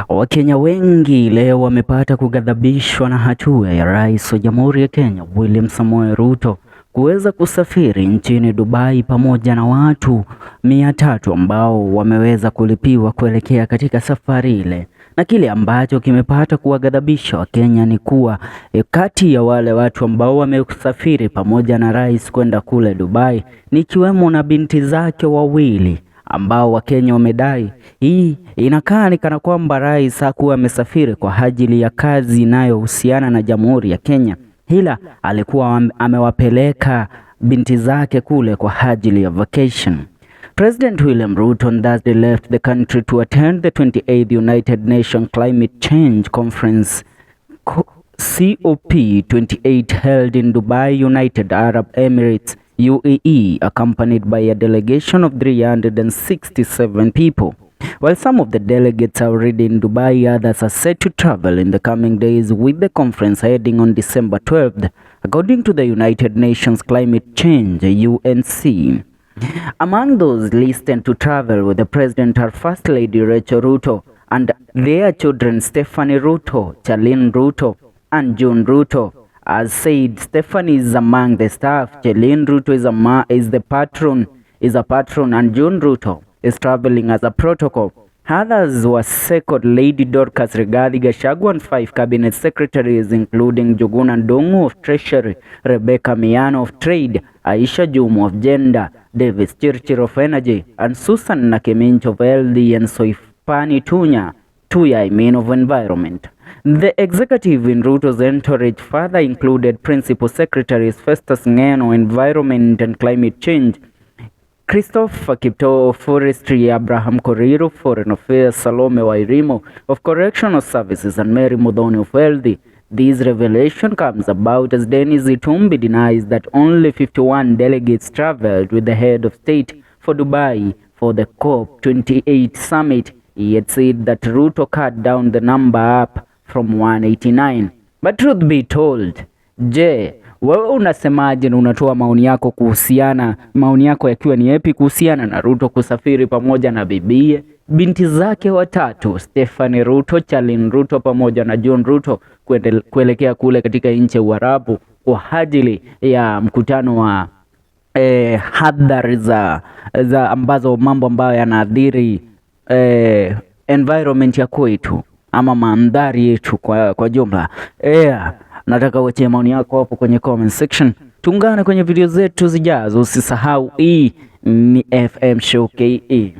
Wakenya wengi leo wamepata kughadhabishwa na hatua ya Rais wa Jamhuri ya Kenya William Samoei Ruto kuweza kusafiri nchini Dubai pamoja na watu 300 ambao wameweza kulipiwa kuelekea katika safari ile. Na kile ambacho kimepata kuwaghadhabisha Wakenya ni kuwa kati ya wale watu ambao wamesafiri pamoja na rais kwenda kule Dubai ni ikiwemo na binti zake wawili ambao Wakenya wamedai hii inakaa ni kana kwamba rais hakuwa amesafiri kwa ajili ya kazi inayohusiana na Jamhuri ya Kenya, ila alikuwa amewapeleka binti zake kule kwa ajili ya vacation. President William Ruto on Thursday left the country to attend the 28th United Nations Climate Change Conference COP28 held in Dubai, United Arab Emirates, UAE, accompanied by a delegation of 367 people. While some of the delegates are already in Dubai, others are set to travel in the coming days, with the conference heading on December 12th, according to the United Nations Climate Change, UNC. Among those listed to travel with the president are First Lady Rachel Ruto and their children Stephanie Ruto, Charlene Ruto, and June Ruto. As said, Stephanie is among the staff, Charlene Ruto is the patron, is a patron, and June Ruto is traveling as a protocol. Others were Second Lady Dorcas Rigathi Gachagua and five cabinet secretaries, including Njuguna Ndung'u of Treasury, Rebecca Miano of Trade, Aisha Jumwa of Gender, Davis Chirchir of Energy, and Susan Nakimich of Health and Soipan Tunya, Tuya, I mean, of Environment. The executive in Ruto's entourage further included Principal Secretaries Festus Ngeno, Environment and Climate Change, Christopher Kiptoo of Forestry, Abraham Korir of Foreign Affairs, Salome Wairimu of Correctional Services, and Mary Muthoni of Health. This revelation comes about as Dennis Itumbi denies that only 51 delegates traveled with the head of state for Dubai for the COP28 summit. He had said that Ruto cut down the number up from 189. But truth be told, je, wewe unasemaje na unatoa maoni yako kuhusiana, maoni yako yakiwa ni yapi kuhusiana na Ruto kusafiri pamoja na bibie, binti zake watatu Stephanie Ruto, Charlene Ruto pamoja na John Ruto kuelekea kule katika nchi ya Uarabu kwa ajili ya mkutano wa hadhari za ambazo mambo ambayo yanaathiri environment ya kwetu ama mandhari yetu kwa jumla. Nataka uachie maoni yako hapo kwenye comment section. Tuungane kwenye video zetu zijazo. Usisahau hii ni FM Show KE.